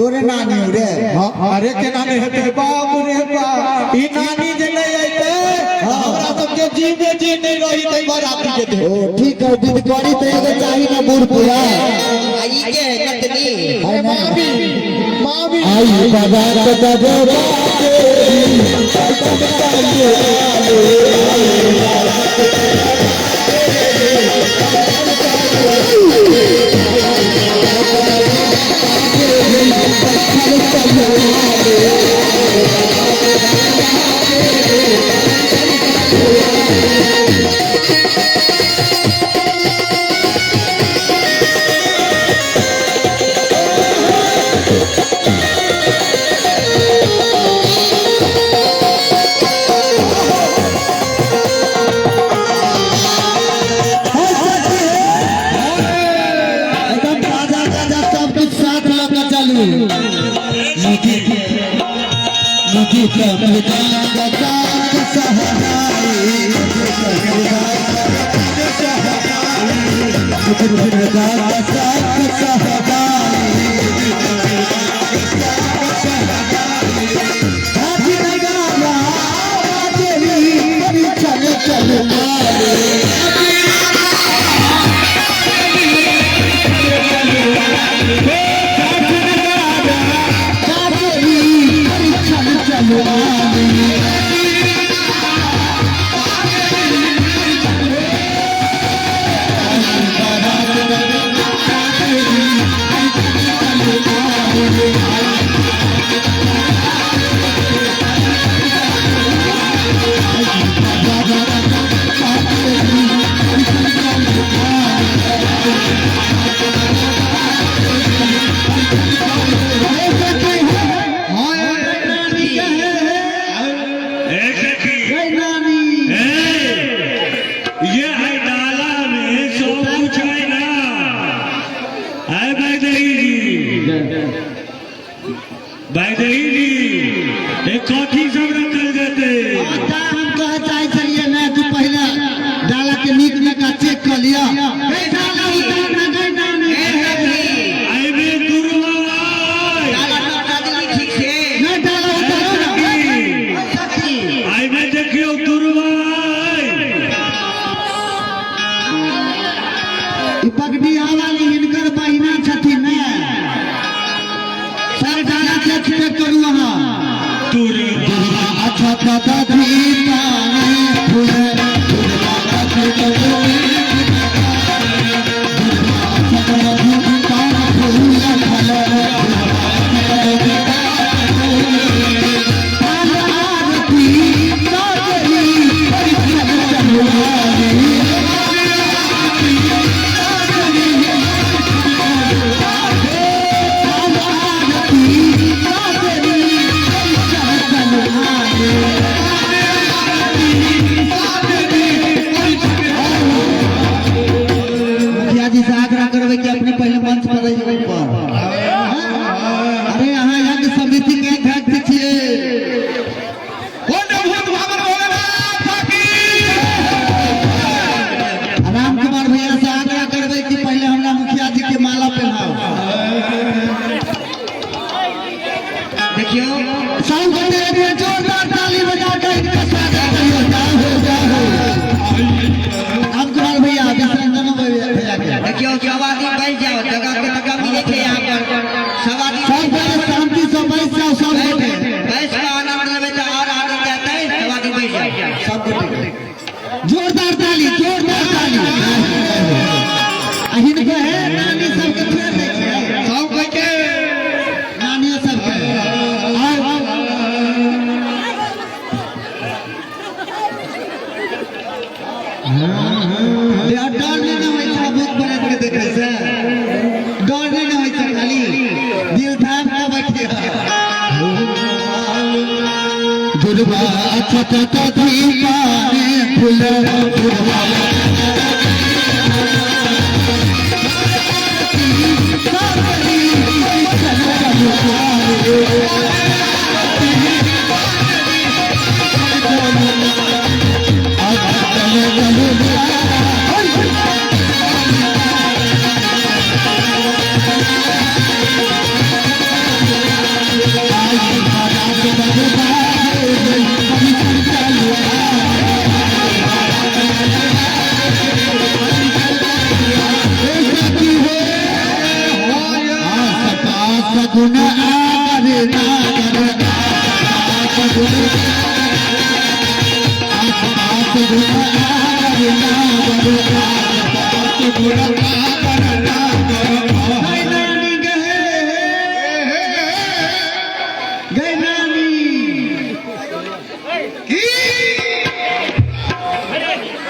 तोरे नानी रे। अरे केना नहि हेतै, बाप रे बाप, ई नानी जे नहि अयतै, हमरा सबके जीवे जी नहि रहितै बराती के दे। ओ ठीक है, विधकरी तऽ एगो चाही ने बूढ़ पुरा। आ ई के है नतनी? है ना? मामी मामी। आई बाबा दरबार एकदम ताजा ताजा सब कुछ साथ लऽ कऽ चलू। निधि निधि चल चल। ए सखी, ए, ये है डाला में सब कुछ है ना। आए बैदही जी, बैदही जी, ये कथी सब रखल जेतै? ता हम कहे चाहे छलियै ने कि पहिले डाला के नीक जकाँ चेक कऽ लिअ। डाला उतार ना गई नानी। आइबे दुर्वा आय। डाला टोटा देली ठीक से? नहि, डाला उतारू ना। सखी। आइबे देखियौ दुर्वा आय। ई पगडीहा वाली हिनकर बहिना छथिन ने। सर, डाला चेक चेक करू अहाँ। दुर्वा। अच्छा पता पानी फूल। मुखिया जी से आग्रह करबै कि अपने पहले मंच पर रहिए ऊपर। अरे, अहाँ यज्ञ समिति के अध्यक्ष छियै। कोन भूत भागल भोलेनाथ की। राम कुमार भैया से आग्रह करबै कि पहले हमरा मुखिया जी के माला पहनाओ। देखियौ। सब गोटे एक बेर जोरदार ताली बजा के इनका स्वागत करियौ। जाहो जाहो राम कुमार भैया, विसर्जन भैया के। देखियौ, सब आदमी बैठ जाओ, जगह के तऽ कमी नहि छै यहाँ पर। सब आदमी सब गोटे शांति से बैठ जाओ सब गोटे। बैठ कऽ आनंद लेबै तऽ आओर आनंद एतै। सब आदमी बैठ जाओ। सब गोटे जोरदार ताली, जोरदार ताली। आ हिनकर है नानी सबके छोड़ि दै छियै। सब कोई के। नानियो सबके आउ। डर नहि ने होइ छै भूत प्रेत के देखै से? डर नहि ने होइ छै? खाली दिल थाम के बैठिए। दुर्गा छत पानी फूल दुर्गा। पास गुण आगर नागर आस पास गुण आस पास गुण आगर नागर आस पास गुण आगर नागर। गए नानी गए, गए नानी की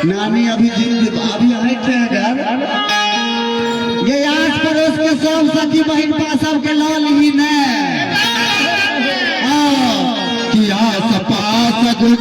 नानी अभी जिंद अभी आए थे घर। ये आस पड़ोस के सब सखी बहन पा सबके लऽ ली ने कि आस पास गुण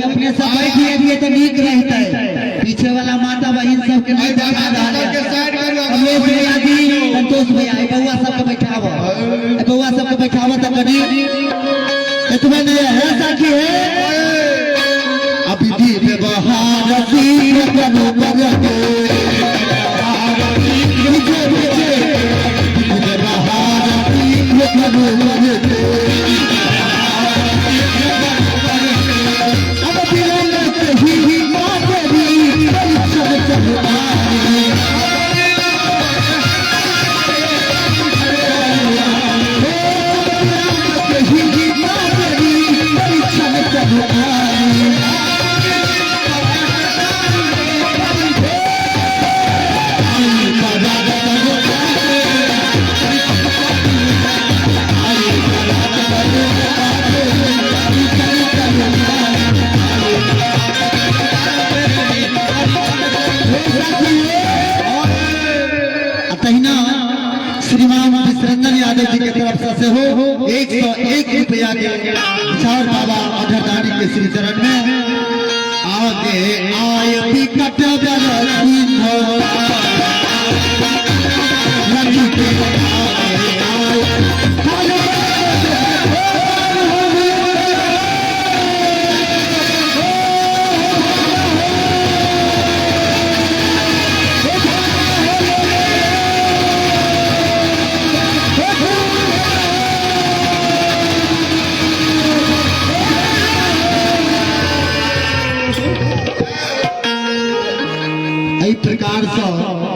अपने सब बैठिए दिए तो नीक रहते, पीछे वाला माता बहन सबके नहीं देखा रहल है। कमलेश भैया जी, संतोष भैया, बउआ सबके बैठावो, बउआ सबके बैठावो तो कनी एतबे नहीं है सखी है। अभी भी व्यवहार सीख करो बगते पीछे पीछे व्यवहार सीख करो बगते श्रीमान विश्वरंजन यादव जी के तरफ से हो 101 रुपया के चार बाबा अधरदानी के श्री चरण में आगे आए विकट प्रकार से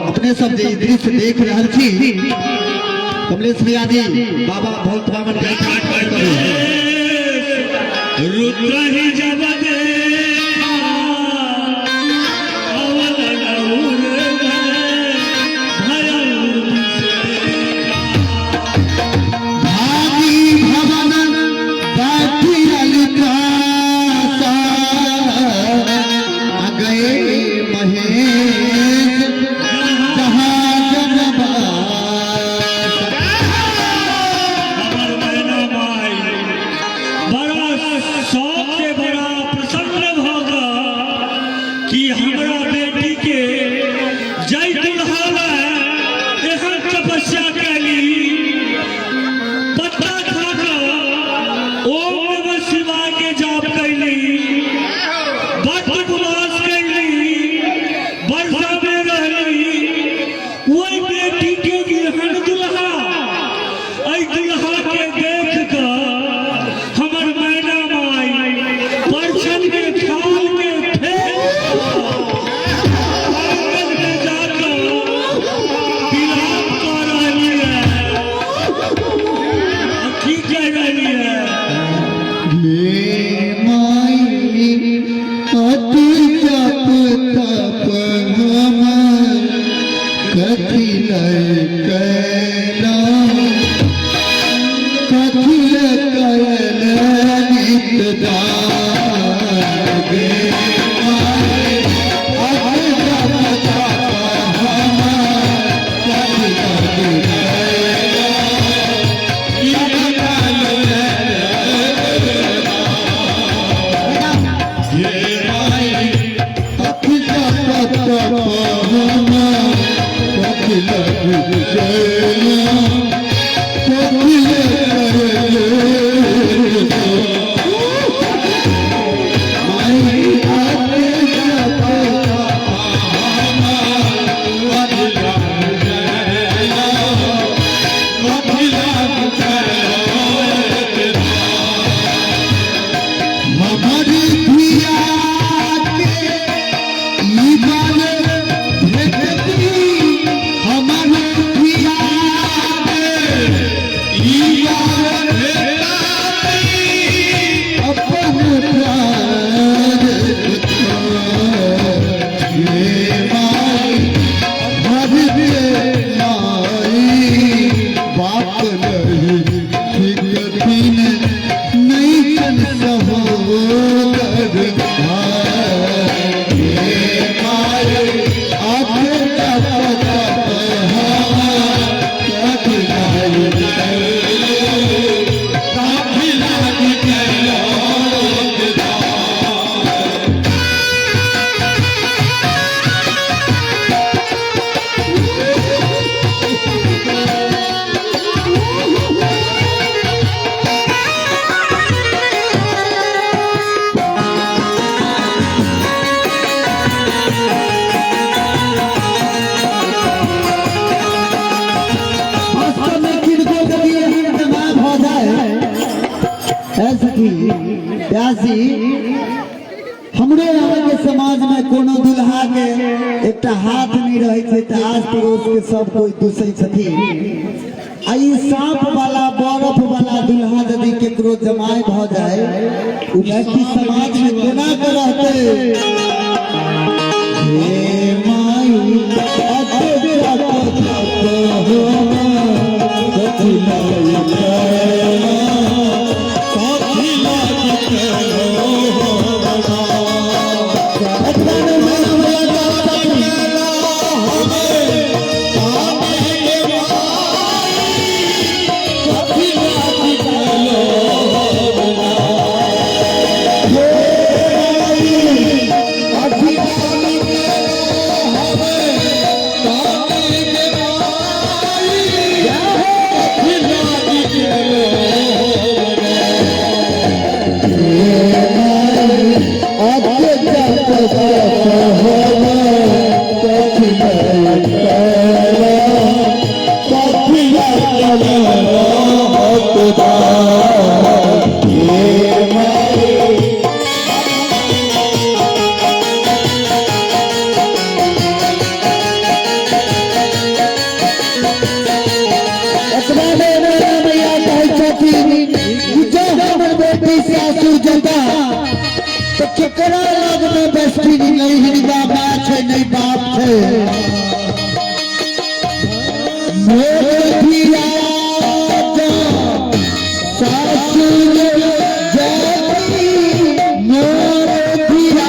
अपने सब जे दृश्य देख रहल छी कमलेश भैया जी बाबा भोलत बामन के करू। रुद्र ही जब देखा, अवल नौर गए, भयल से। भागी भवन बैठियल त्रासा, आ गए महेश जहाँ जनवास। हमर मैना माई बड़ा शौक से बड़ा प्रसन्न भऽ कऽ कि हमरा बेटी के जय दुल्हा लए एहन तपस्या कैली, पत्ता खा कऽ ओम नमः शिवाय के जाप कैली, व्रत उपवास कैली, वर्षा में रहली, ओहि बेटी के एहन दुल्हा, एहि दुल्हा के देख कऽ हमर मैना माई परछन के थाल के फेंक आंगन में जाकऽ विलाप कऽ रहली है। आ की कहि रहली है? हे माई अति जप तप हम कथी लय कैला, कथी लय कैल नित दान। गे माई अति जप तप हम कथी लय कैला, हमर धिया के ई बाल भेटती, हमर धिया के ई बाल भेटती, अपन प्राण हे माई भर दे माई, बाप नहीं थिकथिन नैकन सहोदर भाई। हे माई अथ तप तप हम कथि नहीं काफी लागी कैलो। वास्तव में किनको यदि एहन जमा भऽ जाए, ऐ सखी प्यासी, हमरे यहाँ के समाज में कोनो दुल्हा के एकटा हाथ नहीं रहे छै तऽ आस पड़ोस के सब कोई दुसै छथिन। आ ई सांप वाला बर्फ वाला दुल्हा यदि केकरो जमाय भऽ जाए, ओ व्यक्ति समाज में कोना के रहतै? हे माई अति जप तप हम कथी लय कैला, कथी लय कैलो। एतना नहि मैना भैया के सासुर जाति मोर धिया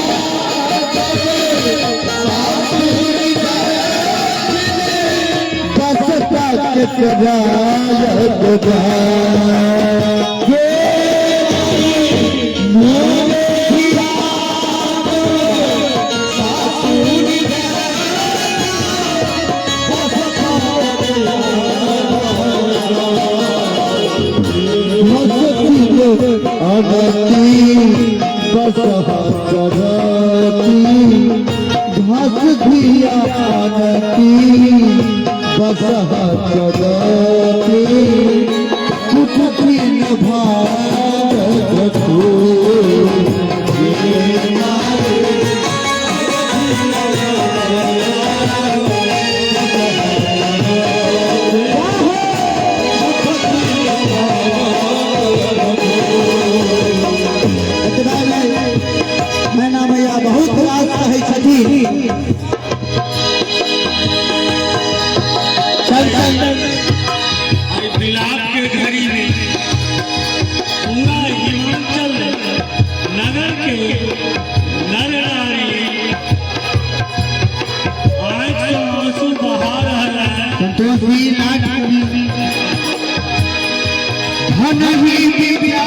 बस तक करायब गे मोर धिया सासुर एतबा नहि, मैना मैया बहुत रास कहै छथिन। चल चल। आई विलाप के घड़ी में पूरा हिमाचल नगर के नर नारी आंख से आंसू बहा रहा है। संतोष जी नाथ धन ही विद्या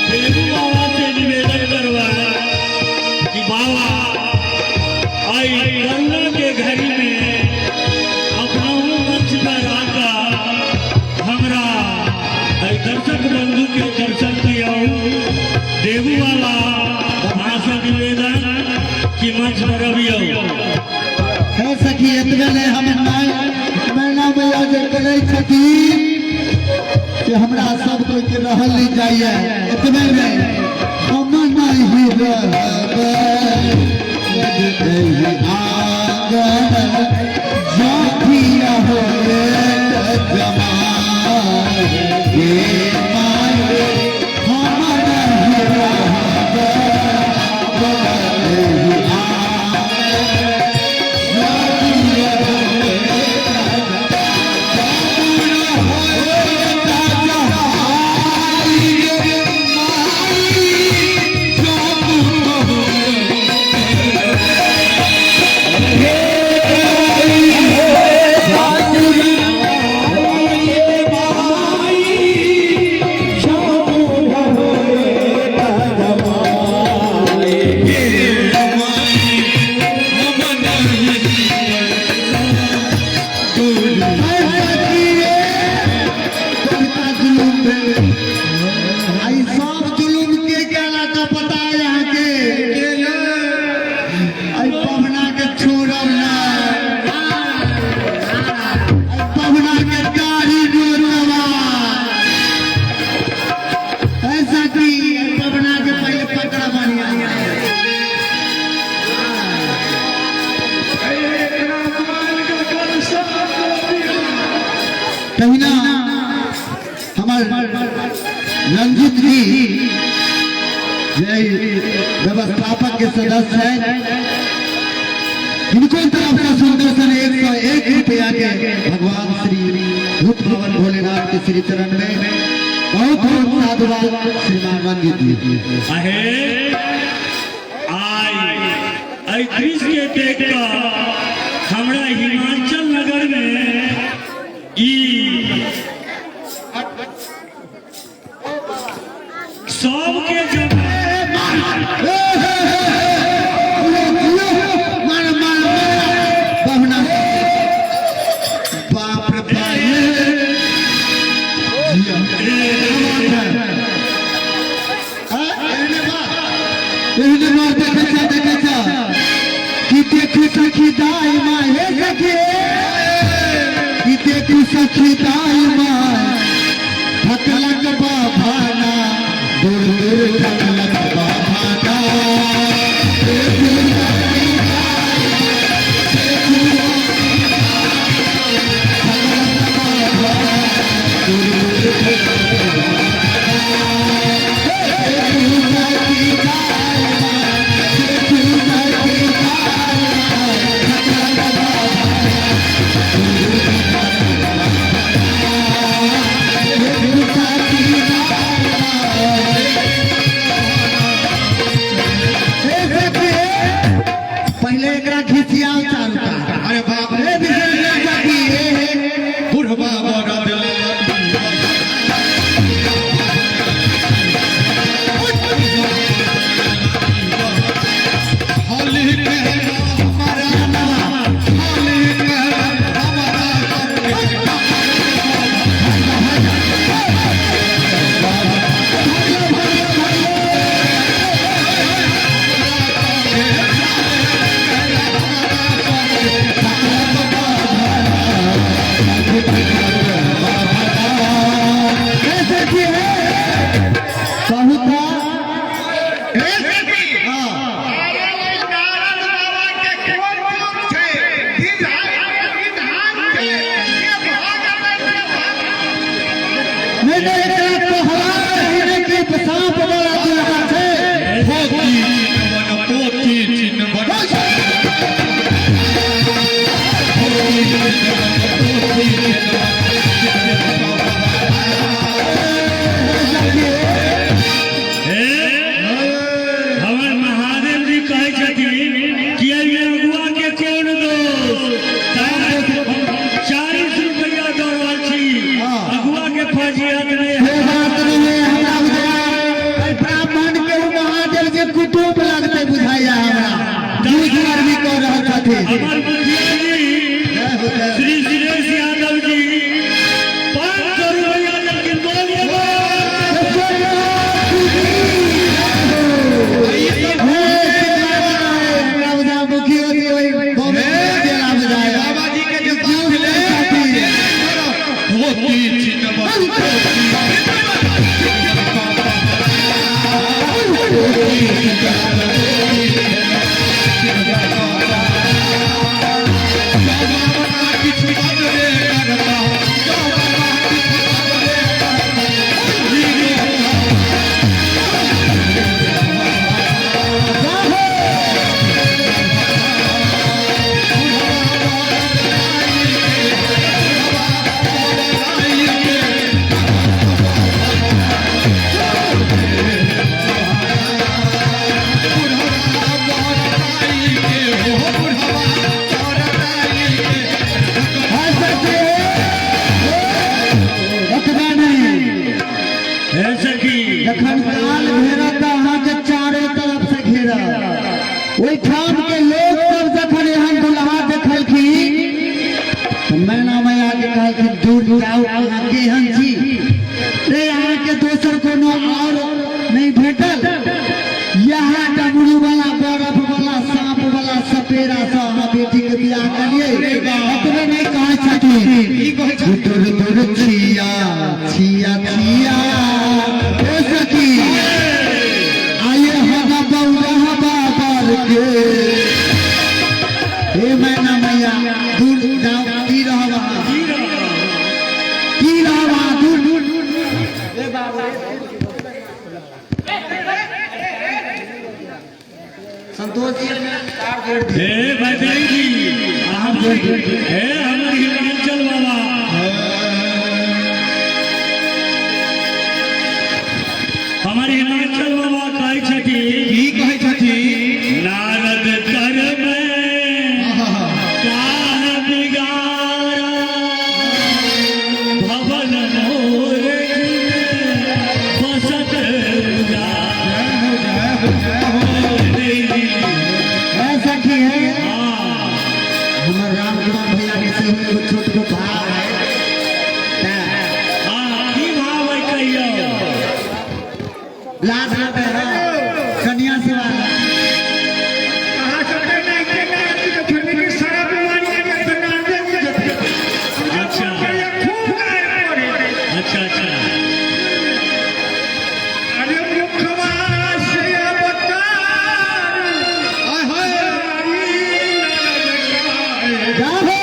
देवू बाबा से निवेदन करवाया कि बाबा आई करुणा के घड़ी में अपना मंच पर आकर हमरा आई दर्शक बंधु के दर्शन दियाऊ। देवू बाबा अहाँ से निवेदन कि मंच पर अबियौ। हे सखी, एतबे नहि, हम मैना मैया जे करै छथिन से हमरा सब कोई के रहल नहि जाइए। एतबे नहि, हम नहि रहबै एहि आंगन जाथिया होए जमाए गे माए, हम नहि रहबै एहि आंगन जाथिया होए आई सब जुलूम के केला का पता है यहाँ के। आई पवना के छोड़ब ना, आई पवना के दाढ़ी नोचबा। ऐसा कि आई पवना के पहले पकड़ा बढ़िया। तहिना हमार रंजित जी जे व्यवस्थापक के सदस्य हैं, इनको तरफ से सुंदर सन 101 रुपया के भगवान श्री भूत भवन भोलेनाथ के श्री चरण में बहुत बहुत साधुवाद श्रीमान रंजित जी। अहे आई एहि दृश्य के देख कऽ हमरा हिमाचल नगर में ई सबके जब मार मार बहना बाप रे बाप, जिया एहने बात देखे छा, देखे छा कि देखी सखी दाई माँ, हे सखी, कि देखी सखी दाई माँ ठकलक बाभाना, दूर दूर ठकलक बाभाना। देखी सखी दाई माँ, देखी ठकलक बाभाना, दूर दूर ठकलक बाभाना। देखी सखी दाई माँ, देखी सखी दाई माँ, ठकलक बाभाना, दूर दूर ठकलक बाभाना। कहलखिन दूर जाउ, अहाँ केहन छी रे, अहाँके दोसर कोनो और नहि भेटल, यहाँ डमरू वाला बर्फ वाला सांप वाला सपेरा से अहाँ बेटी के बियाह करिए। एतबे नहि कहै छथिन, की कहै छथिन? दूर दूर छिया छिया छिया ए सखी आइए हम बौरा बाबर के। हे मैना मैया, दूर जाओ, की रहब अहाँ, की रहब अहाँ, दूर दूर। संतोष जी तार जोड़ दिए। हे बजरंग जी, हे हमर हिमाचल बाबा, हमर हिमाचल बाबा कहै छथिन, की कहै छथिन? नारद कर में काह बिगाड़ा, भवन मोर बसत उजाड़ा। जय हो, जय हो, जय हो। है सखी है। हाँ। हमर राम कुमार भैया के सेहो एगो छोट गो भाव है तऽ हाँ, की भाव है कहियौ? लाज लगै है कन्या से वाला। अहाँ सबके नहि केना अथी सारा बीमारी के नामे बुझतै। अच्छा। खूब गायब पड़े। अच्छा अच्छा। अरे मुखवा से अवतार आय हाय। जाहो।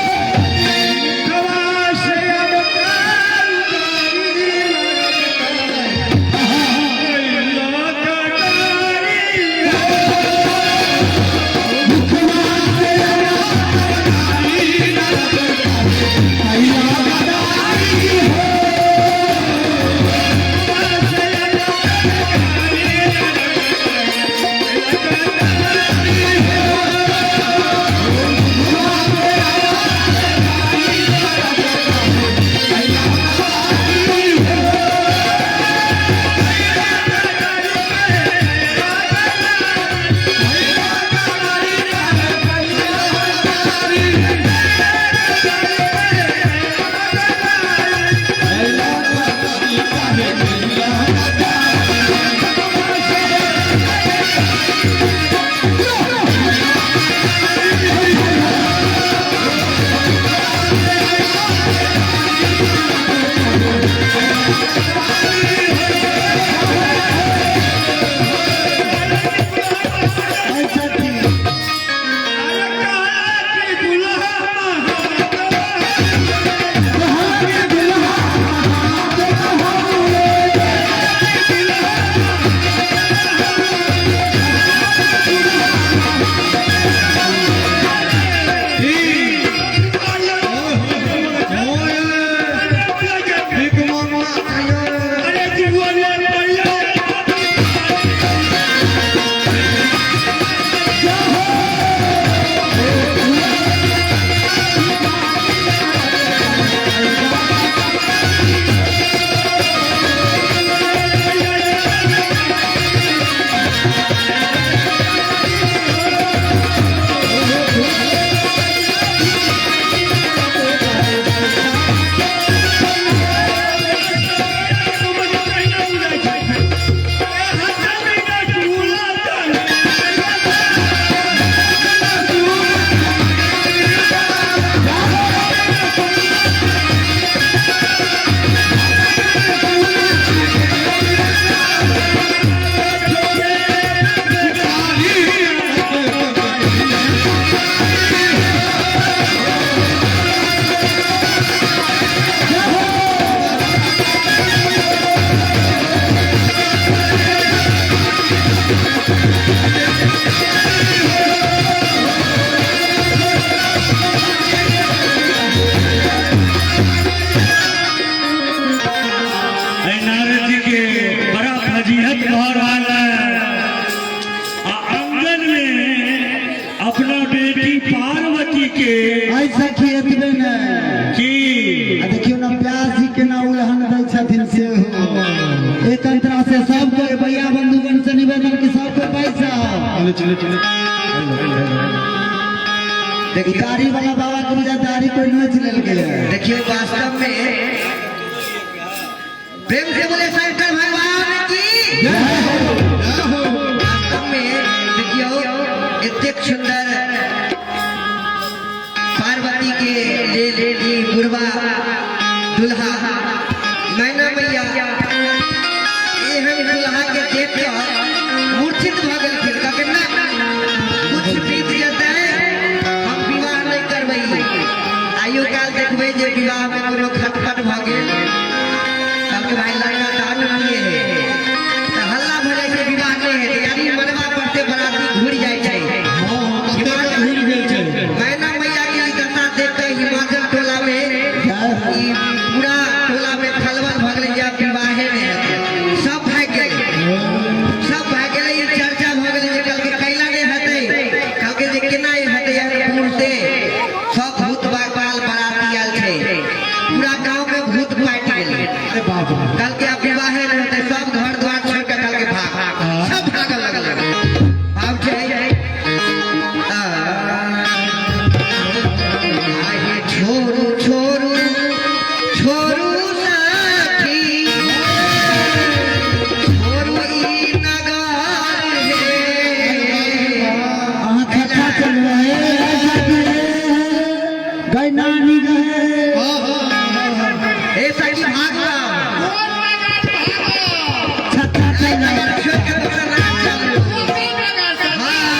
मुखवा से अवतार है सखी। भीख मांगना चाहिए। अरे जीवन एहि नारद जी के बड़ा फजीहत भऽ रहल है आ आंगन में अपना बेटी पार्वती के है सखी, एतबे नहि की? आ देखियौ ने प्यास जी केना उलहन दै छथिन सेहो एक अंतरा से। सब कोई भैया बंधुगण से निवेदन कि सब कोई पैसा चले चले चले। देखियौ दाढ़ी वाला बाबा के बुझा दाढ़ी कोई नोच लेलकै है। देखियौ, वास्तव में प्रेम से बोले शंकर भगवान की। वास्तव में देखियौ, एतेक सुंदर पार्वती के लेल ई बुढ़वा दुल्हा, मैना मैया एहन दुल्हा के देख कऽ मूर्छित भऽ गेलखिन। कहलखिन, ना, कुछ बीत जेतै, हम विवाह नहि करबै। आइयो काल देखबै जे विवाह में कोनो खटपट भऽ गेल, कहलकै भाई लड़का दारू पिए है, तऽ हल्ला भऽ जाइ छै, विवाह नहि हेतै। यानी मनवा पड़ते बराती घुरि जाइ छै। घुरि गेल छै। मैना मैया के ई दशा देख कऽ हिमाचल टोला में, ई पूरा टोला में खलबल भऽ गेलै जे आब विवाहे नहि हेतै। सब भागि गेलै, सब भागि गेलै। ई चर्चा भऽ गेलै जे कहलकै कैला नहि हेतै? कहलकै जे केना ई हेतै? यार पुरते सब भूत बाल बराती आयल छै, पूरा गाँव में भूत पाटि गेलै। अरे बाप रे! कहलकै आब विवाहे नहि हेतै। सब घर द्वार छोड़ि कऽ कहलकै भाग, सब भागऽ लगल। भाव छै, आहे छोड़ू छोड़ू छोड़ू सखी, छोड़ू ई नगर हे। अहाँ कथा चलबै हे सखी हे, गै नानी गै। हे सखी, भागवा। छत्ता चलबै। नगर छोड़ि कऽ दोसर राज चलू। हाँ।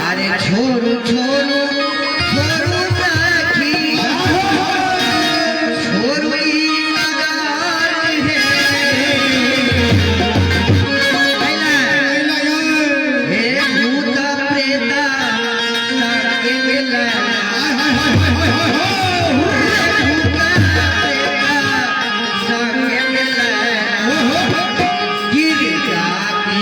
अरे छोड़ू छोड़ू छोड़ू सखी, छोड़ू ई नगर हे। हे भूत प्रेत संग मिलना, भूत प्रेत संग मिलना, गिरजा की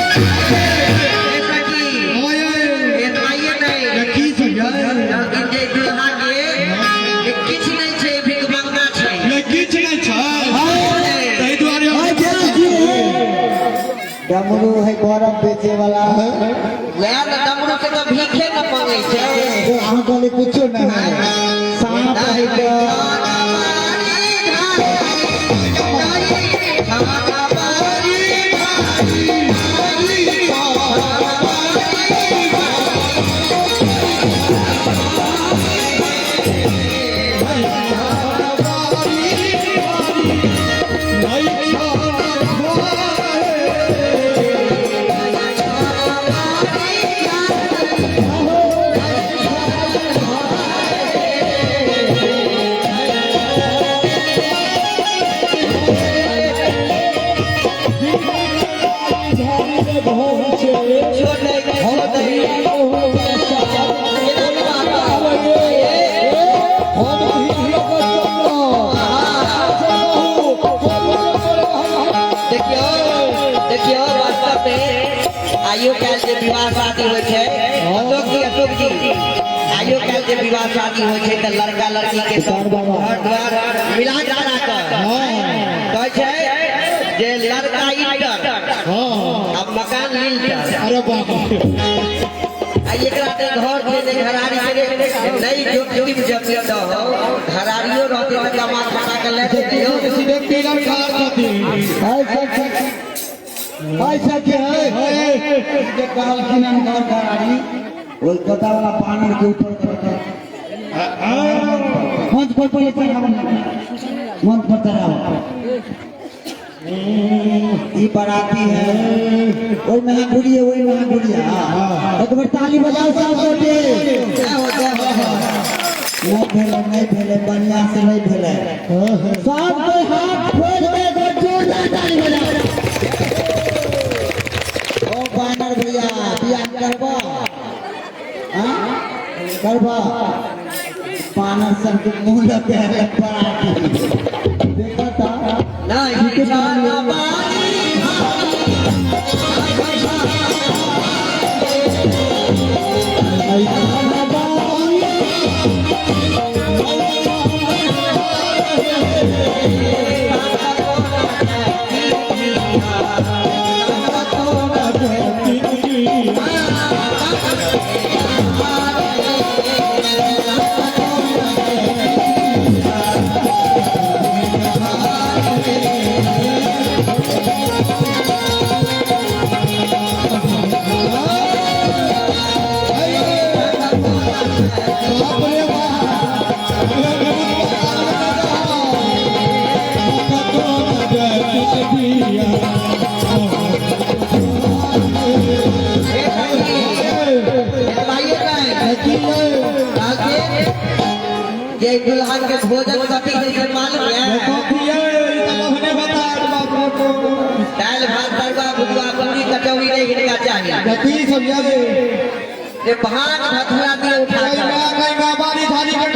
हे सखी, एतबाइए नहि। की सही? लेकिन जे दुल्हा के किछु नहि छै, भिखमंगा छै। किछु नहि छै, ताहि दुआरे। डमरू है बरफ बेचे वाला। वएह ने, डमरू के तऽ भीखे न मंगै छै। अहाँ कहले कुछो नहीं है, सांप है तऽ। देखियौ देखियौ, वास्तव में आइयो काल्हि जे विवाह शादी होइ छै, अशोक जी, अशोक जी, आइयो काल्हि जे विवाह शादी होइ छै तऽ लड़का लड़की के सब घर द्वार मिला जुला कऽ कहै छै जे लड़का इंटर आ मकान लिंटर। अरे बाप रे! आ एकरा तऽ घर छै ने घरारी छै ने, नहि जोखिम जमीन दहो, घरारियो रहतै तऽ कमा खटा कऽ ले जेतै यौ। सीधे पीलर खाड़ छथिन। हाय सखी, हाय सखी, हाय जे कहलखिन हन घर घरारी ओहि गदा वाला बानर के ऊपर कर के मंच पर पहिले चढ़ावल, मंच पर चढ़ावल। ई बाराती है, ओहि में हाथ घुरिए, ओहि में हाथ घुरिए। हाँ, एक बार ताली बजाओ सब गोटे। नहीं भेलै, नहीं भेलै, बढ़िया से नहीं भेलै। सब कोई हाथ खोल के एक बार जोरदार ताली बजाओ। ओ बानर भैया, बियाह करबा? हाँ करबा? बानर सबके मुंह लगे है बाराती। देखो तो नहीं जाना बारी। बाप रे बाप। ये दुल्हन के भोजन कथी होइ छै मालूम है? दालि भात तरुआ भुजुआ पूरी कचौड़ी नहीं हिनका चाहिए। कथी सब जाबे? ये भात भथुरा दिए उठा कर। हाँ, ये हरियाणा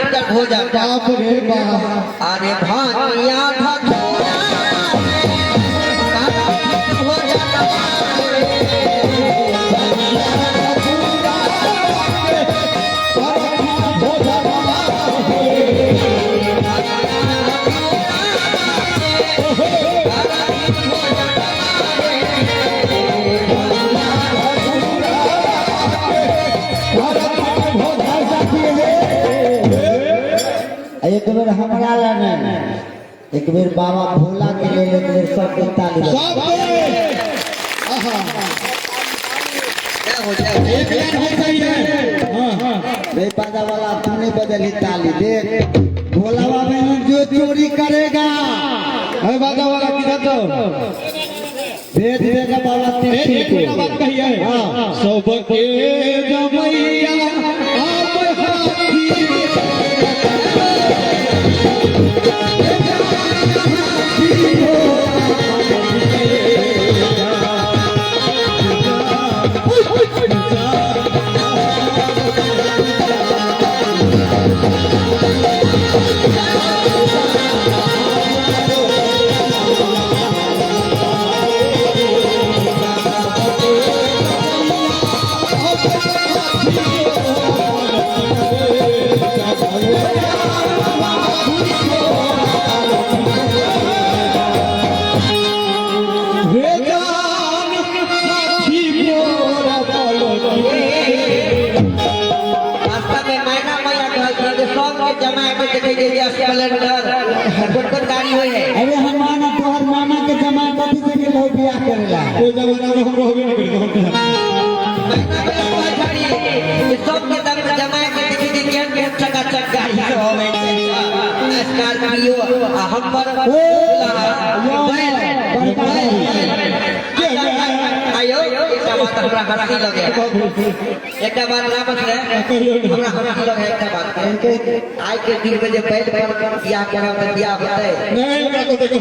का भोजन। बाप रे बाप। अरे भानिया भथुरा एक बेर हमरा ला नहीं, एक बेर बाबा भोला के लेल एक बेर सबके ताली बजाउ। सब आहा। जय हो, जय हो। एक लाइन हो सही है। हाँ। रे बाजा वाला, तू नहीं बदली ताली। देख भोला बाबा जो चोरी करेगा, अरे बाजा वाला किधर तो भेज देगा बाबा एक तेरे एक मेरा बात को। कही है। हाँ। सबके जमैया आप हाथी। रे जान हाथी मोरा बोलो। वास्तव में मैना मैया कहलखिन जे सबके जमाय में देखै जे स्प्लेंडर कोन कोन गाड़ी होइ है। अरे हम माना तोहर मामा के जमा कथी से गेल हो बियाह करेला? कोई जमाना में हम रहबे नहीं करी। मैना मैया कहै छड़ी जे सबके दम जमाय के देखै जे केहन केहन चकाचक गाड़ी सब होवे छै, स्कॉर्पियो, आ हमर बैल। आयो, एकटा बात हमरा हंसी लगे, एकटा बात ना बतले, हमरा हंसी लगे एकटा बात। आइ के दिन में जे बैल पर बियाह करब तऽ बियाह होतै? नहीं, ओकरा को देखो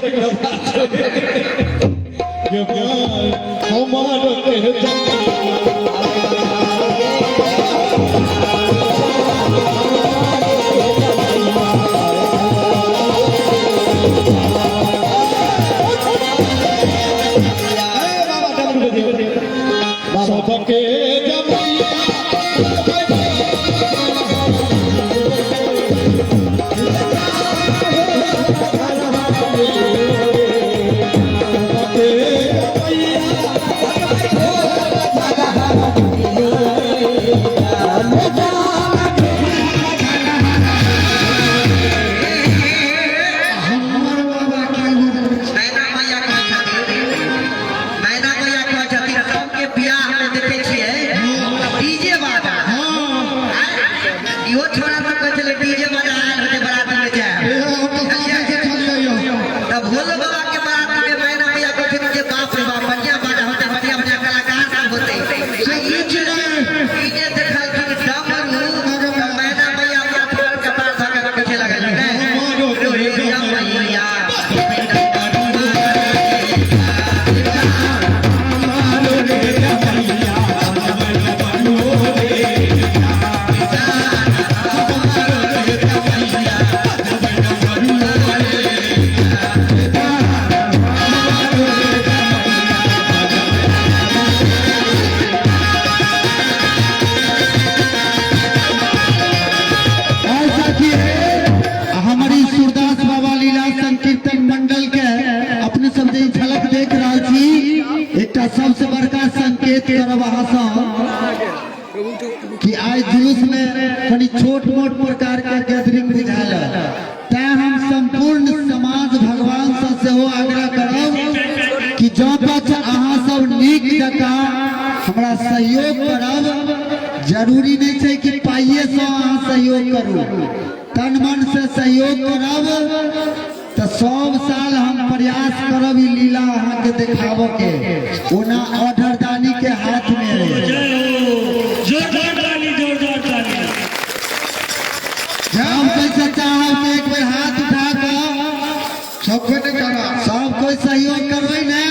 हमार के। सबके जमैया। हमर बाबा के सबसे बड़का संकेत करब अहाँ सब कि आइ जुलूस में कनि छोट मोट प्रकार के गैदरिंग बुझायल, तैं हम संपूर्ण समाज भगवान से सेहो आग्रह करब कि जँ पक्ष अहाँ सब नीक जकाँ हमरा सहयोग करब। जरूरी नहीं छै कि पाइए से अहाँ सहयोग करू, तन मन से सहयोग करब तो सब साल हम प्रयास करब ई लीला अहाँ के देखाबऽ के। ओना ऑर्डरदानी के हाथ में है। जय हो, जोरदार ताली, जोरदार ताली। हम कैसे चाहब कि एक बेर हाथ उठा कऽ सबके नहीं करा, सब कोई सहयोग करबै ने।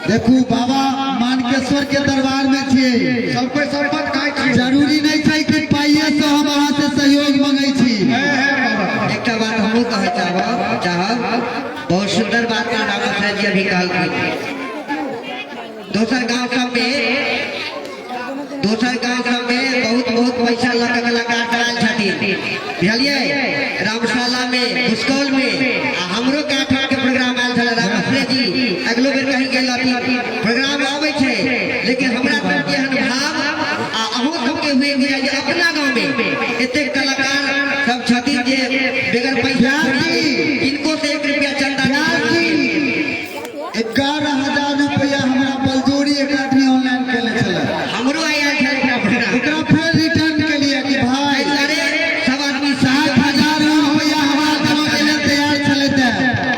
देखू बाबा मानकेश्वर के दरबार में छियै, सब कोई शपथ खाइ छी। जरूरी नहीं छै कि पाइए से हम अहाँ से सहयोग मंगै छी। एकटा बात हमहूँ कहऽ चाहब, बहुत सुंदर बात रामाश्रय जी अभी कहलखिन। दोसर गांव सब में, दोसर गांव सब में बहुत बहुत पैसा लऽ कऽ कलाकार आयल छथिन, बुझलियै, रामशाला में, भुसकौल में, आ हमरो गाँव के प्रोग्राम आयल छलै। रामाश्रय जी अगलो बेर कहीं गेल रहथिन, प्रोग्राम आबै छै, लेकिन हमरा सबके एहन भाव आ अहूँ सबके हुए बुझाइ जे अपना गाँव में एतेक कलाकार सब छथिन जे बगैर पैसा किनको से 1 रुपया चंदा नहीं। 11,000 रुपया हमरा बलजोरी एक आदमी ऑनलाइन केने छलै, हमरो आयल छलै प्रोग्राम, ओकरा फेर रिटर्न केलिए कि भाई अरे सब आदमी 7,000 रुपया हमरा देबऽ के लेल तैयार छलै ते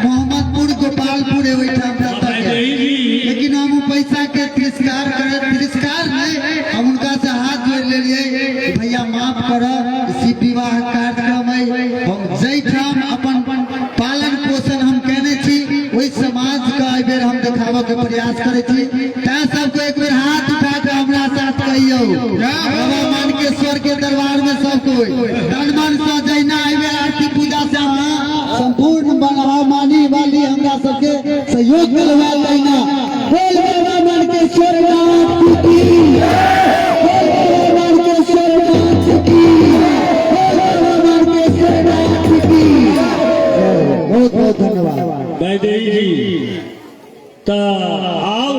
मोहम्मदपुर गोपालपुर ओहिठाम तक, लेकिन हम ओ पैसा के तिरस्कार करे, तिरस्कार नहीं, हम उनका से हाथ जोड़ लेलिए भैया माफ करब, शिव विवाह कार्यक्रम है, हम जाहिठाम अपन पालन पोषण हम केने छी ओहि समाज के एहि बेर हम देखाबऽ के प्रयास करै छी। तैं सबके एक बेर हाथ उठा के हमरा साथ कहियौ बाबा मानकेश्वर के दरबार में सब कोई तन मन से जहिना एहि बेर आरती पूजा से अहाँ संपूर्ण बाबा मानी वाली हमरा सबके सहयोग करबै तहिना बोल बाबा मानकेश्वर नाथ की, बोल बाबा मानकेश्वर नाथ की, बोल बाबा मानकेश्वर नाथ की। बहुत बहुत धन्यवाद वैदेही जी। तऽ आउ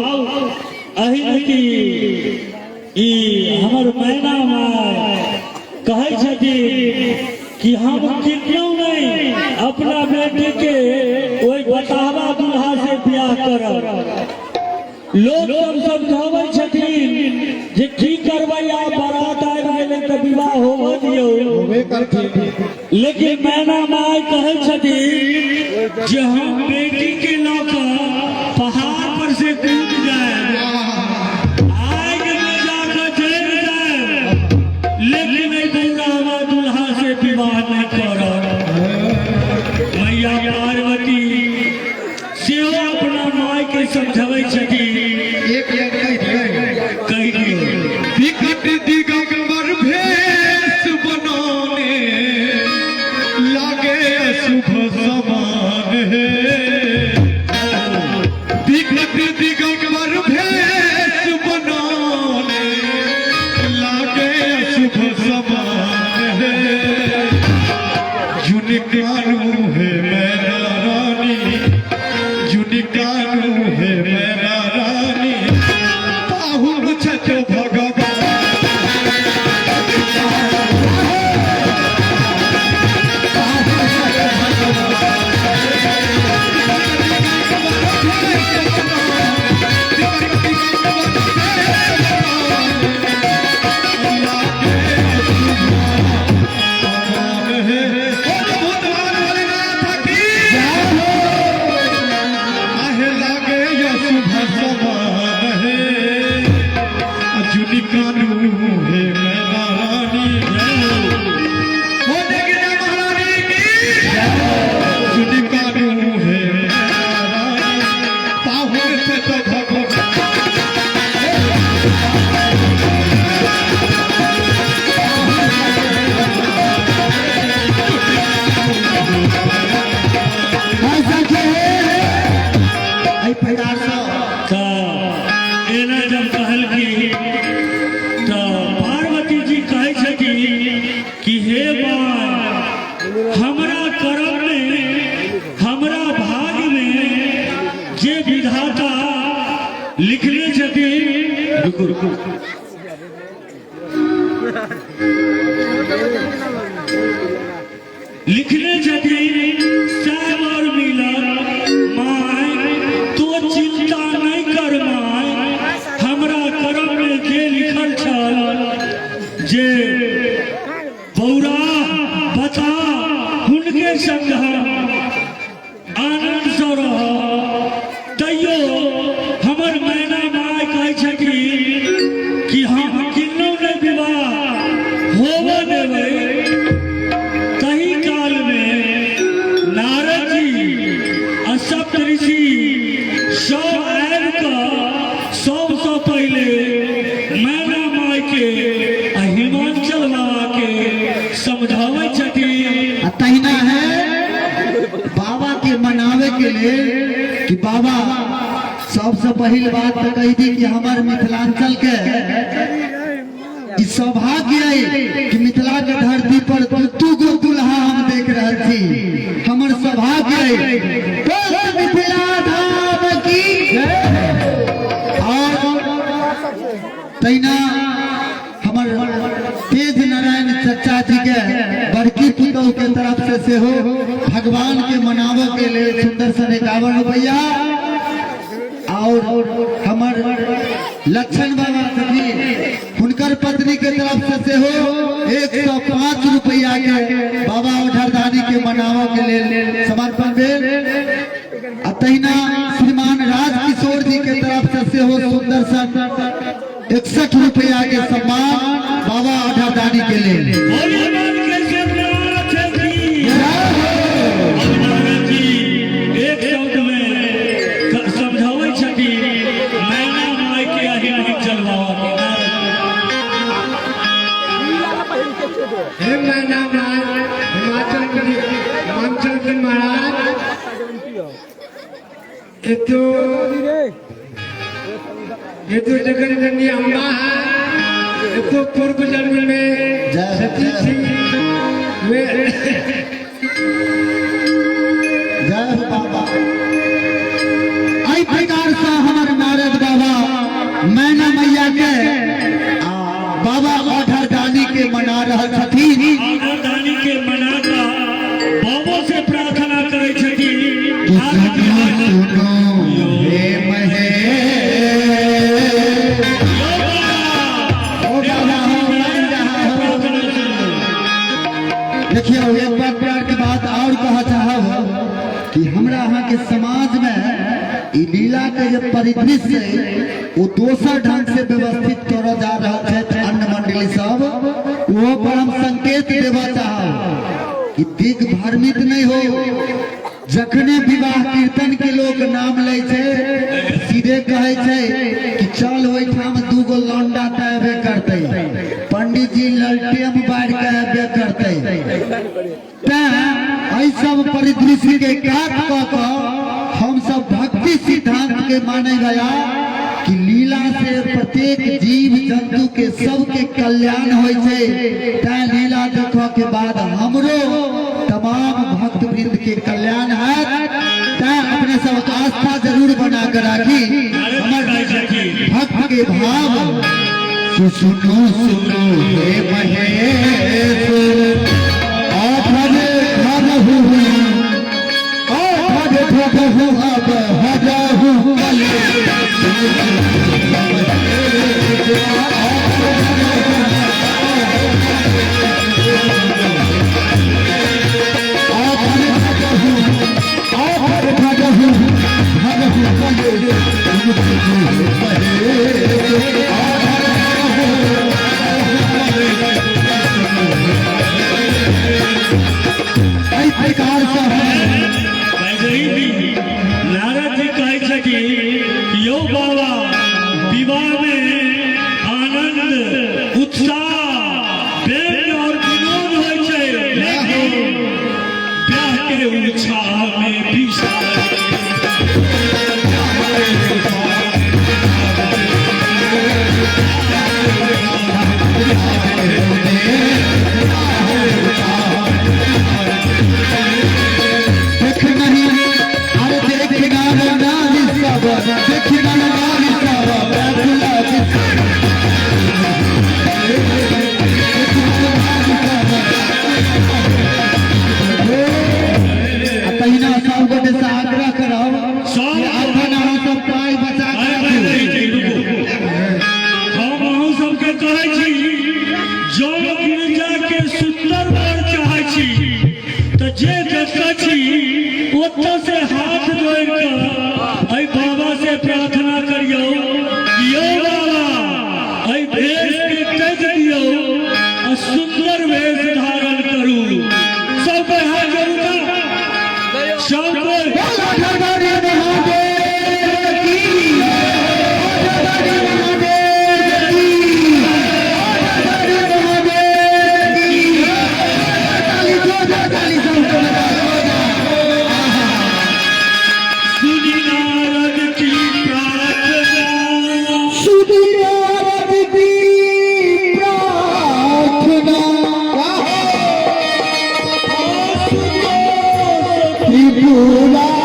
अहिनती ई हमर मैना माय कहै छथिन कि हम किन्नौ नहीं अपना बेटी के ओहि बताहवा दुल्हा से बियाह करब। लोक सब समझाबै छथिन जे की करबै, आब बारात आबि गेलै तऽ विवाह होबऽ दियौ, होबे करथिन। लेकिन मैना माय कहै छथिन जे हम बेटी के लऽ कऽ पहाड़ पर से कूद जाए, आगि में जाकर जरि जाए, लेकिन एहि बौरावा दुल्हा से विवाह नहीं करब। मैया पार्वती सेहो अपना माय के समझबै छथिन। एक लाइन कहि दियै, कहि दियौ। विकट दिगंबर भेष बनौने लागे अशुभ समान है, विकट दिगंबर भेष बनौने लागे अशुभ समान है, जुनिकानू है मैना रानी, जुनिकानू है मैना रानी, पाहुन छथि भगवान। ऐसा के एहि प्रकार सँ तऽ लिखने छथिन, रुकू रुकू, लिखने छथिन साहेब और मिलल my तो चिंता नहीं कर my, हमरा कर्म में जे लिखल छल जे बौरा बता हुनके संग हम आनंद से रह। तैयो हमर मैना माय कहै छथिन कि हम किन्नौ नहि विवाह होबऽ देबै। तही काल में नारद जी आ सप्तऋषि सब आबि कऽ सबसँ पहिले मैना माय के आ हिमाचल बाबा के समझाबै छथिन। आ तहिना है बाबा के मनावे के लेल कि बाबा सबसे पहिल बात तो कही दी कि हमार मिथिलांचल के ई सौभाग्य है कि मिथिला के धरती पर दू गो दुल्हा हम देख रहल छी, हमर सौभाग्य है। बोल मिथिला धाम की। और तहिना हमर तेज नारायण चचा जी के बड़की पुतोह के तरफ से सेहो भगवान के मनावे के लिए सुंदर सन 51 रुपया। और हमर लक्षण बाबा छथिन हुनकर पत्नी के तरफ से सेहो 105 रुपया के बाबा औढरदानी के मनावे के लिए समर्पण भेल। आ तहिना श्रीमान राज किशोर जी के तरफ से सेहो सुंदर सन 61 रुपया के सम्मान बाबा औढरदानी के लिए। बोलिए मन के शिवनाथ की। अब नारद जी एक शब्द में समझाबै छथिन मैना माय के आ हिमाचल बाबा के। हे मैना माय हिमाचल के हिमाचल के महाराज, ये तो जगत जननी अम्बा है, ये तो पूर्व जन्म में सती थी। वे जय हो बाबा। एहि प्रकार से हमर नारद बाबा मैना मैया के आ बाबा औढरदानी के मना रहल छथिन। औढरदानी के मना कऽ बाबो से प्रार्थना करै छथिन। कि सुनो सुनो हे महेश, ओ बाबा हो मान रहा हो। देखियो एक बात प्यार के बात और कह चाहब कि हमरा अहाँ के समाज में ई लीला के जे परिदृश्य है वो दोसर ढंग से व्यवस्थित करल जा रहल छै अन्य मंडली सब, वो पर हम संकेत देवा चाहब कि दिग्भ्रमित नहीं हो। जखने विवाह कीर्तन के लोग नाम लै छै सीधे कहै छै कि चल ओहिठाम दू गो लौंडा तऽ एबे करतै, पंडित जी ललटेम बारि के एबे करतै। तें एहि सब परिदृश्य के काट कऽ कऽ हम सब भक्ति सिद्धांत के माने गया कि लीला से प्रत्येक जीव जंतु के सबके कल्याण होइ छै। तें लीला देखऽ के बाद हमरो तमाम भक्त वृंद के कल्याण हैत। तें अपने सब आस्था जरूर बना के राखी। हमर भक्त के भाव सुनो सुनो हे महेश, आठर धरहु आठर धरहु अब हरहु कले। आठर धरहु आठर धरहु हरहु कले। एहि प्रकार से नारद जी कहै छथिन यौ बाबा विवाह में आनंद उत्साह व्यंग और विनोद होइ छै, लेकिन ब्याह के उत्साह में विषाद। देख नहीं अरे देख नार नारी सब, देख नार नारी सब त्रिपुरा।